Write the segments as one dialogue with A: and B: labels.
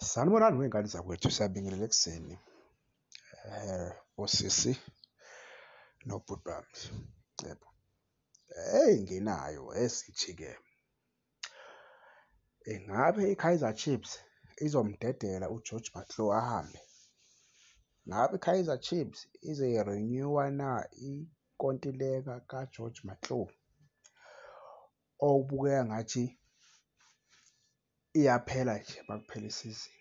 A: Sanibonani wey'ngane zakwethu, siyabingelela ekuseni. Osisi nobhuti bami, yebo. Ey'ngenayo ezithi-ke, ingabe i-Kaizer Chiefs izomdedela uGeorge Matlou ahambe? Ngabe i-Kaizer Chiefs izoyi-renew-a na inkontileka kaGeorge Matlou? Okubukeka ngathi iyaphela nje uma kuphela isizini.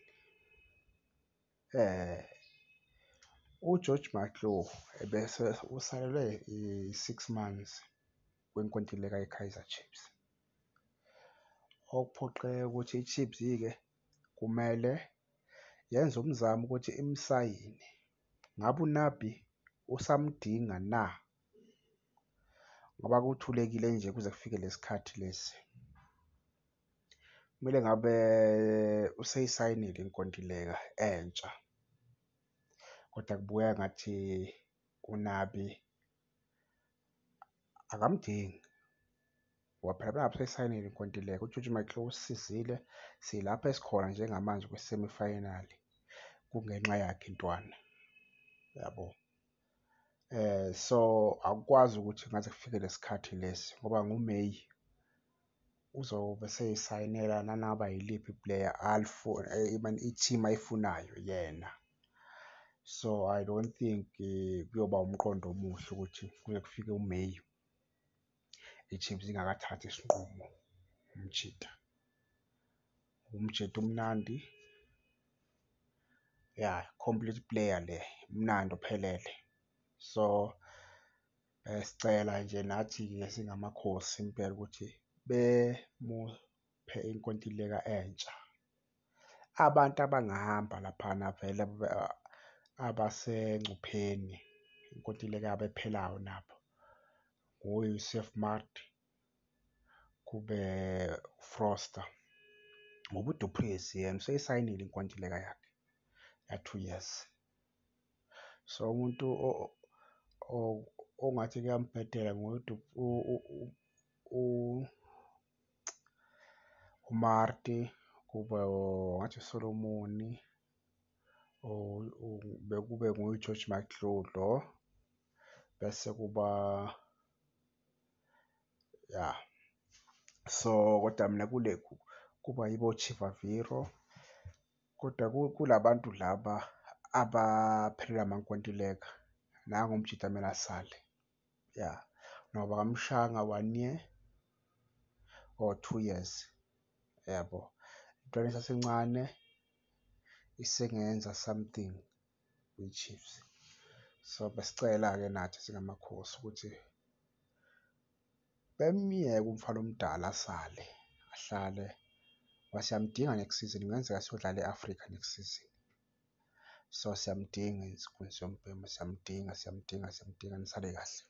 A: UGeorge Matlou ebese usalelwe i-six months kwinkontileka ye-Kaizer Chiefs. Okuphoqe ukuthi i-Chiefs-ke kumele yenze umzamo ukuthi imsayine. Ngabe uNabi usamdinga na? Ngoba kuthulekile nje kuze kufike lesi khathi lesi. Kumele ngabe useyisayinile inkontileka entsha, kodwa kubukeka ngathi uNabi akamdingi ngoba phela uma ngabe useyisayinile inkontileka uJuju Matlou usisizile, silapha esikhona njengamanje kwi-semi final kungenxa yakhe intwana, yabo. So, akukwazi ukuthi kungaze kufike lesi khathi lesi ngoba ngoMeyi uzobe eseyisayinela nanoma yiliphi i-player i-team ayifunayo yena. So, I don't think kuyoba umqondo omuhle ukuthi kuze kufike uMeyi i-Chiefs ingakathathi isinqumo ngomjita. Umjita umnandi, ya complete player le, umnandi uphelele. So, besicela nje nathi-ke singamakhosi impela ukuthi bemuphe inkontileka entsha. Abantu abangahamba laphana vele abasengcupheni inkontileka yabo ephelayo nabo o-Yusuf Maart, kube u-Foster. Ngoba uDu Preez yena useyisayinile inkontileka yakhe ya-two years. So, umuntu ongathi kuyambhedela uMaart, kube ngathi uSolomon or kube nguye uGeorge Matlou lo, bese kuba ya. So, kodwa mina kule kuba yibo o-Chivaviro, kodwa kula bantu laba abaphelelwa amankontileka, nangu umjita kumele asale, ya. Ngoba akamshayanga one year or 2 years, yabo. Intwana esasencane isengenza something kwi-Chiefs. So, besicela-ke nathi singamakhosi ukuthi bemyeke umfana omdala asale, ahlale ngoba siyamdinga next season kungenzeka siyodlala e-Africa next season. So, siyamdinga inkunzi yombhemu, siyamdinga, siyamdinga, siyamdinga. Nisale kahle.